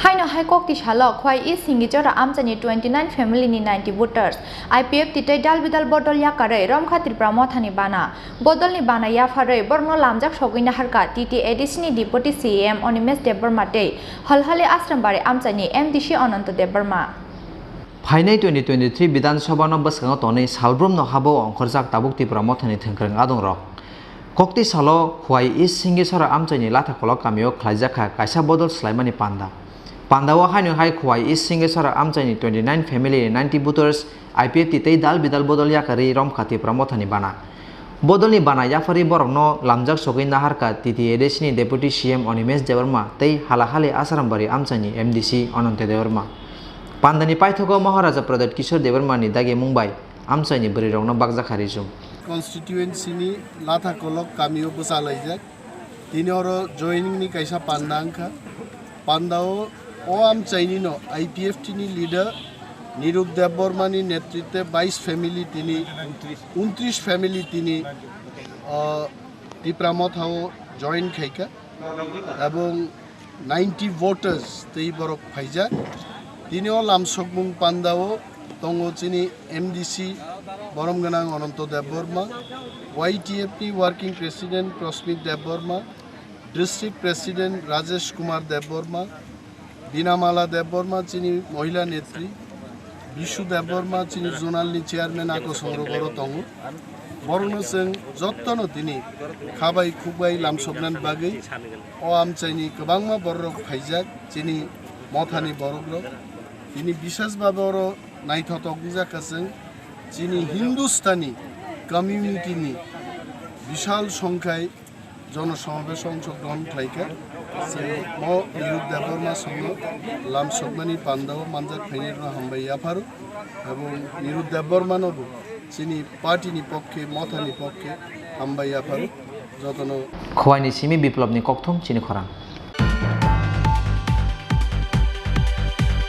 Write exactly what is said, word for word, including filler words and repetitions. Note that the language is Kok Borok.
Haino hai kokti salo Khwai East Singijora amchaini twenty nine family ni ninety voters I P F T tei dal bidal bodol yakarwi romkha Tipra Mothani bana. Bodolni bana yapharwi borokno lamjak sogwi naharkha T T A D C ni Deputy C E M Animesh Debbarma tei Halhali Asrambari amchaini M D C Ananto Debbarma. Phainai twenty twenty-three Bidhan Sabha no bwskango tonwi salbrumno habo ongkhorjak tabuk Tipra Mothani thwngkwrwng adongrok. Kokti salo Khwai East Singisora amchaini Lathakolok kamio khlaijakha kaisa bodol swlaimani panda. Pandao haino hai Khwai East Singisora amchaini twenty nine family ninety voters I P F T tei dal bidal bodol yakarwi romkha Tipra Mothani bana. Bodolni bana yapharwi borokno lamjak sogwi naharkha T T A D C ni Deputy C M Animesh Debbarma tei Halahali Asrambari amchaini M D C Ananto Debbarma. Pandani paithago Maharaja Pradyut Kishore Debbarma ni dagi mung bai amchaini bwrwirokno bakjakha rijum. Constituency ni Lathakolok kamio bwchalaijak. Tini oro joining ni kaisa panda wngkha. Pandao o amchaini no I P F T ni leader Nirup Debbarma ni netritwe bais family tini, untris family tini, o, Tipra Motha o join khaikha. Ebong ninety voters tei borok phaijak. Tini o lamsokmung pandao tongo chini M D C borom gwnang Ananto Debbarma, Y T F ni working president Prasmit Debbarma, district president Rajesh Kumar Debbarma, Binamala Debbarma chini mohila netri, Bishu Debbarma chini zonal ni chairman ako songrok oro tongo. Borokno chwng jottono tini khabai khukbai lamsoknani bagwi o amchaini kwbangma bororok phaijak chini mothani borokrok. Tini bishes babe oro naithotok wngjak kha chwng chini Hindustani community ni bishal songkhai jono somabesh ongshogron khlaikha. Chwng mo Nirup Debbarma songno lamsokmani pandao manjak phainai rwno hambai yapharo. Ebong Nirup Debbarma no bo chini party ni pokkhe, motha ni pokkhe hambai yapharo jotono. Khowai ni simi Biplop ni kokthum chini khorang.